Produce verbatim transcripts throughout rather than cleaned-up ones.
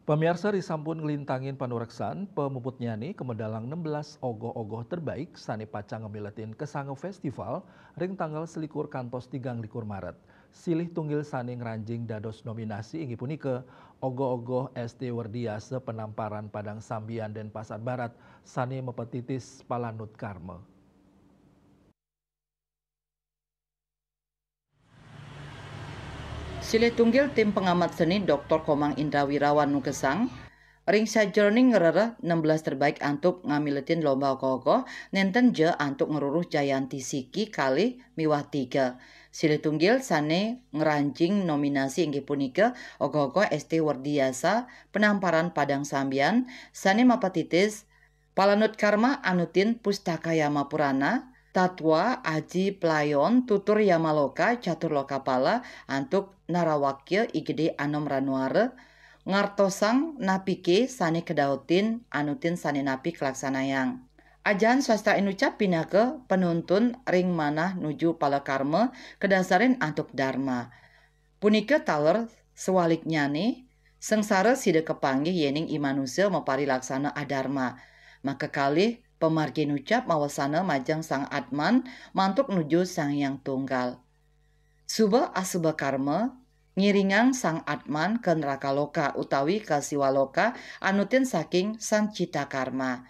Pamiarsa, risampun nglintangin panureksan, pamuputnyane kamedalang enam belas ogoh-ogoh terbaik sane pacang ngamiletin kasanga festival ring tanggal selikur kantos tigang likur Maret. Silih tunggil sane ngranjing dados nominasi inggih punika ogoh-ogoh S T Werdiasa Penamparan Padang Sambian Denpasar Barat sane mapatitis Palanut Karma. Silih tunggil tim pengamat seni Doktor Komang Indra Wirawan nugesang, ring sajeroning ngrereh enam belas terbaik antuk ngamiletin lomba ogoh-ogoh, nenten ja antuk ngruruh Jayanti Siki kalih miwah tiga. Silih tunggil sane ngranjing nominasi inggih punika ogoh-ogoh S T Werdiasa Penamparan Padang Sambian sane mapatitis Palanut Karma anutin Pustaka Yama Purana, Tatwa Aji Playon Tutur Yama Loka Catur Lokapala antuk Narawakya I Gede Anom Ranuara, ngartosang napike sane kadautin anutin sane napi kalaksanayang. Ajahan sastra inucap pinaka panuntun ring manah nuju pala karma kadasarin antuk darma. Punika taler sewaliknyane, sangsara sida kapanggih yening i manusa maparilaksana adarma. Makakalih pamargi nucap mawasana majeng Sang Atman mantuk nuju Sang Hyang Tunggal. Suba asuba karma, ngiringang Sang Atman ka neraka loka utawi ka siwa loka anutin saking Sancita Karma.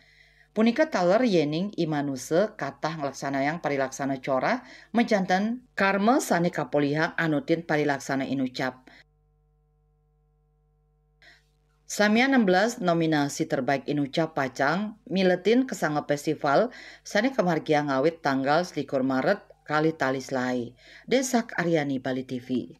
Punika taler yening i manusa katah nglaksanayang parilaksana corah, majanten karma sane kapolihang anutin parilaksana inucap. Samian enam belas nominasi terbaik inucap pacang miletin kasanga festival sane kamargiang ngawit tanggal selikur Maret kalih tali selae. Desak Aryani, Bali T V.